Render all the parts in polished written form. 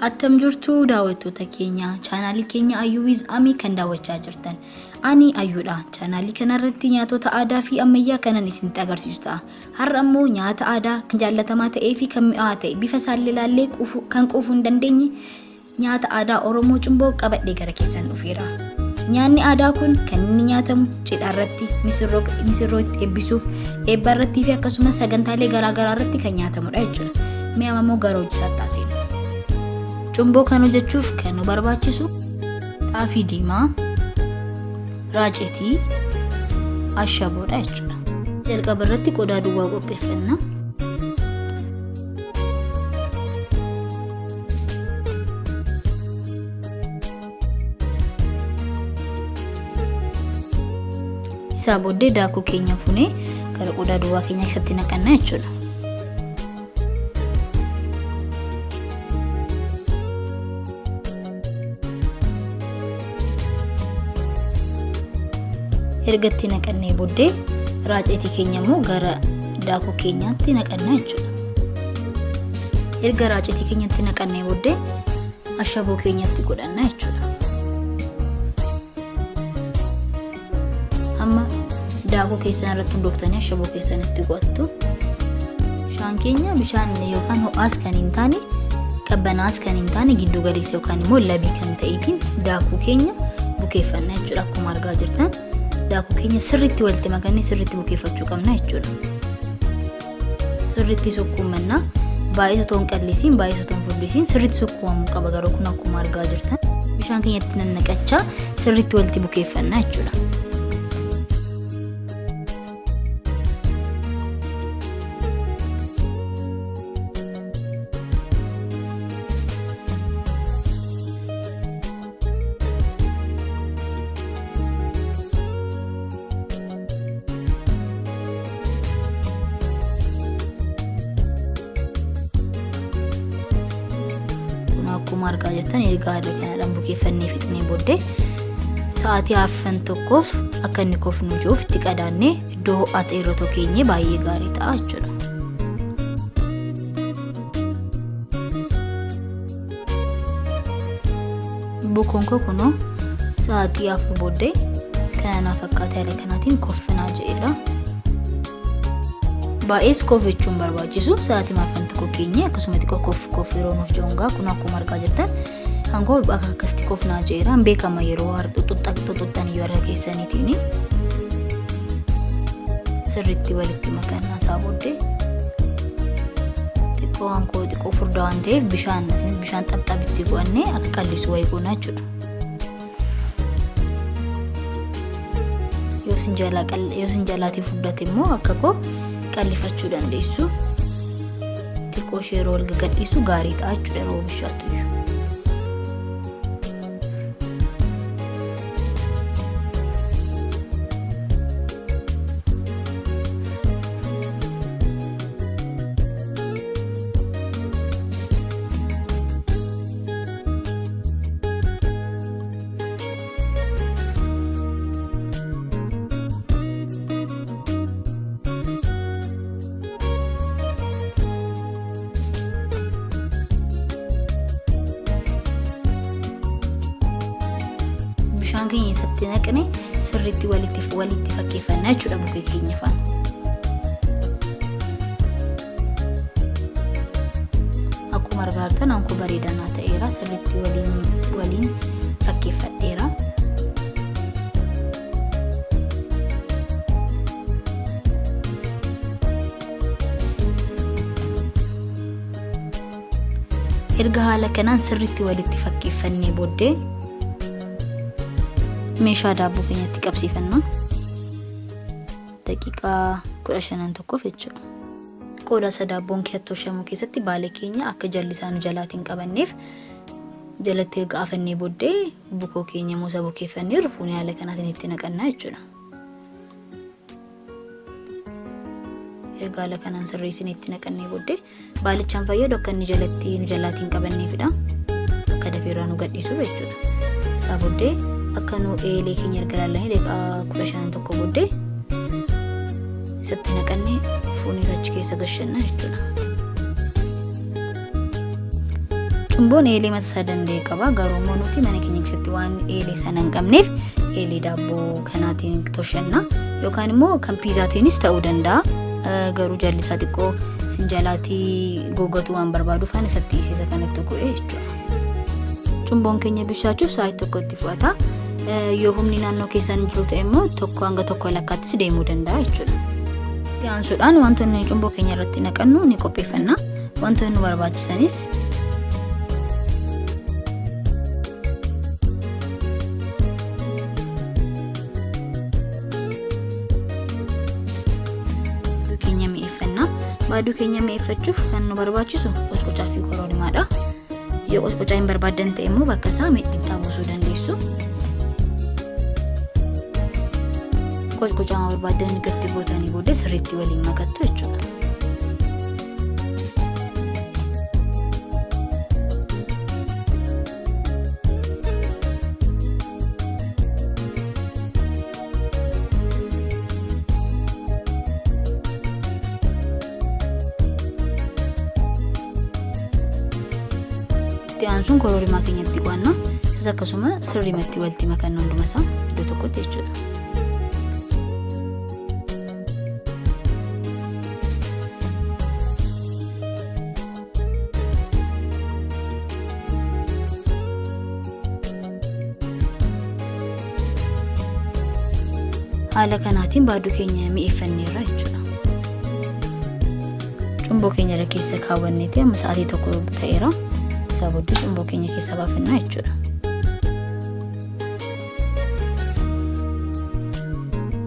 Attam jirtu daawwattoota keenya chaanaalii keenya Ayyuu Wiz Amii kan daawwachaa jirtan. Ani Ayyuudha. Chaanaalii kanarratti nyaatota aadaa fi ammayyaa kanan isinitti agarsiisu ta'a. Har'a immoo nyaata aadaa kan jaallatamaa ta'ee fi kan mi'aawaa ta'e bifa isaallee ilaallee kan quufuu hin dandeenye Nyaata aadaa Oromoo cumboo qabadhee gara keessan dhufeera. Nyaanni aadaa kun kan inni nyaatamu cidha irratti, misirroo misirroo itti eebbisuuf, eebba irrattii fi akkasumas sagantaalee garaa garaa irratti kan nyaatamudha jechuudha. Mee amma immoo gara hojii isaatti haseenu. Cumboo kan hojjechuuf kan nu barbaachisu xaafii diimaa, raacetii, ashaboodha jechuudha. Jalqaba irratti qodaa duwwaa qopheeffanna. Isaa booddee daakuu keenya funee gara qodaa duwwaa keenya keessatti naqanna jechuudha. Erga itti naqannee booddee raacetii keenya immoo gara daakuu keenyaatti naqanna jechuudha. Erga raacitii keenyatti naqannee booddee ashaboo keenyatti godhanna jechuudha. Amma daakuu keessan irratti hundooftanii ashaboo keessan itti godhattu. Bishaan keenya bishaan yookaan ho'aas kan hin taane qabbanaas kan hin taane giddu galeessa yookaan immoo labii kan ta'eetiin daakuu keenya bukeeffanna jechuudha. Akkuma argaa jirtan daakuu keenya sirriitti walitti makannee sirriitti bukeeffachuu qabna jechuudha. Sirriitti sukkuummanna. Baay'ee otoo hin qallisiin baay'ee otoo hin furdisiin sirriitti sukkuumamuu qaba garuu kun akkuma argaa jirtan bishaan keenyatti nannaqachaa sirriitti walitti bukeeffanna jechuudha. Kun akkuma argaa jirtan erga haala kanadhaan bukeeffannee fixnee booddee sa'aatii afran tokkoof akka inni kofnu jiruuf itti qadaannee iddoo ho'aa ta'e irra otoo keenyee baay'ee gaarii ta'a jechuudha. Bukoon koo kunoo sa'aatii 4 booddee kana naa fakkaate haala kanaatiin koffinaa jedheera. Baay'ees kof jechuun barbaachisu sa'aatii afran tokko keenye akkasuma xiqqoo kof kof yeroo nuuf jedhuun gaa kun akkuma argaa jirtan kan koo akka akkasitti kofnaa jedheera. Hin beekama yeroo xuxuxxan iyyuu harka keessaniitiin sirriitti walitti makannaa isaa booddee xiqqoo waan koo xiqqoo furdaa waan ta'eef bishaan bishaan xapxap itti go'annee akka qallisu wayii goona jechuudha. Yoo isin jalaa yoo isin jalaatii furdate immoo akka koo qallifachuu dandeessu. Xiqqoo ishee yeroo wal gagadhiisu gaarii ta'a jechuudha yeroo bishaattu iyyuu. Bishaan keenya isatti naqne sirriitti walitti walitti fakkeeffanna jechuudha bukee keenya faana. Akkuma argaa jirtan hankoo bareedaa naa ta'eera sirriitti waliin waliin fakkeeffadheera. Erga haala kanaan sirriitti walitti fakkeeffannee booddee meeshaa daabboo keenyatti qabsiifanna. Daqiiqaa 15 tokkoof jechuudha. Qoda isa daabboon keessatti toshamu keessatti baala keenya akka jalli isaa nu jalaatiin qabanneef jalatti erga afannee booddee bukoo keenya musa bukeeffannee rufuunee haala kanaatiin itti naqannaa jechuudha. Erga haala kanaan sirreessinee itti naqannee booddee baalichaan fayyadu akka inni jalatti nu jalaatiin qabanneefidha. Akka dafee irraa nu gadhiisuuf jechuudha. Isaa booddee akka nu eelee keenya erga ilaalanii daqiiqaa 15 tokko booddee isatti naqannee fuunee achi keessa gashanna jechuudha. Cumboon eelee mata isaa danda'e qaba. Garuu immoo nuti mana keenya keessatti waan eelee sana hin qabneef eelee daabboo kanaatiin toshanna. Yookaan immoo kan piizaatiinis ta'uu danda'a. Garuu jalli isaa xiqqoo sin jalaatii gogatu waan barbaaduuf ani isatti isa kanatti go'e jechuudha. Cumboon keenya bishaachuuf sa'aatii tokko itti fudhata. Yoo humni naannoo keessan jiru ta'e immoo tokko hanga tokko lakkaattis deemuu danda'a jechuudha. Itti aansuudhaan wantoonni cumboo keenya irratti naqannu ni qopheeffanna. Wantoonni nu barbaachisanis keenya mi'eeffanna. Baaduu keenya mi'eeffachuuf kan nu barbaachisu qosqocaa fi kororimaadha. Yoo qosqocaa hin barbaaddan ta'e immoo bakka isaa mixmixaa buusuu dandeessu. Qosqocaa barbaaddan gatti gootanii booddee sirriitti waliin makattu jechuudha. Itti aansuun kororimaa keenyatti qo'anna. Isas akkasuma sirriimatti walitti makanna hunduma isaa iddoo tokkotti jechuudha. Haala kanaatiin baaduu keenya mi'eeffanneerra jechuudha. Cumboo keenya irra keessa kaawwanneeti amma sa'aatii tokko ta'eera. Isaa booddee cumboo keenya keessa baafannaa jechuudha.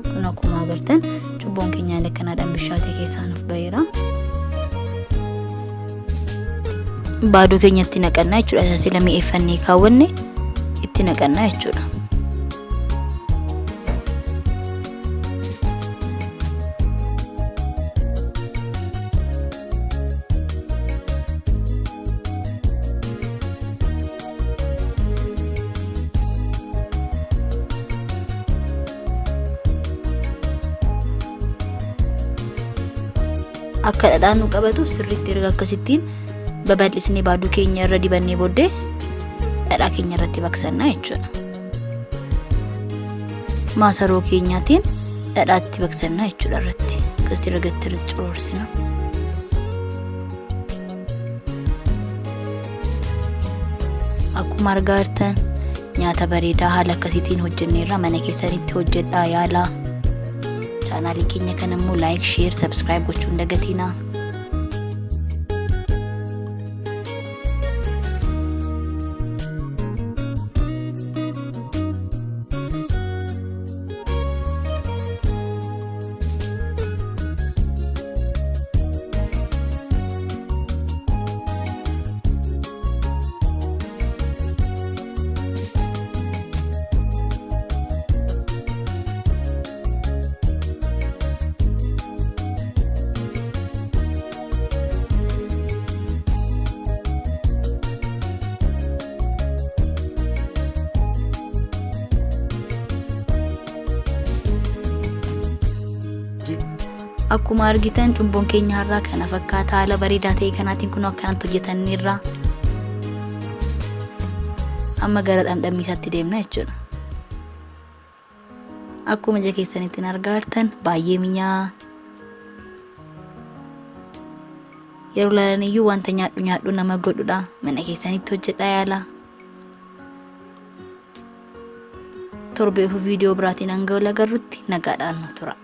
Kun akkuma agartan cumboon keenya haala kanaadhaan bishaatee keessaa nuuf ba'eera. Baaduu keenyatti naqannaa jechuudha. Isa sila mi'eeffannee kaawwanne itti naqannaa jechuudha. Akka dhadhaan nu qabatuuf sirriitti erga akkasittiin babal'isnee baaduu keenya irra dibannee booddee dhadhaa keenya irratti baqsannaa jechuudha. Maasaroo keenyaatiin dhadhaatti baqsannaa jechuudha irratti. Akkasitti irra gatti irratti coroorsina. Akkuma argaa jirtan nyaata bareedaa haala akkasiitiin hojjenneerra mana keessanitti hojjedhaa yaalaa. Chaanaalii keenya kana immoo like, share, subscribe gochuu hin dagatinaa. Akkuma argitan cumboon keenya har'aa kana fakkaata haala bareedaa ta'e kanaatiin kun akkanatti hojjetanneerra. Amma gara dhamdhammii isaatti deemna jechuudha. Akkuma ija keessanitti argaa jirtan baay'ee mi'aa. Yeroo ilaalan iyyuu wanta nyaadhu nyaadhu nama godhudha. Mana keessanitti hojjedhaa yaala. Torbee viidiyoo biraatiin hanga wal agarrutti nagaadhaan nu tura.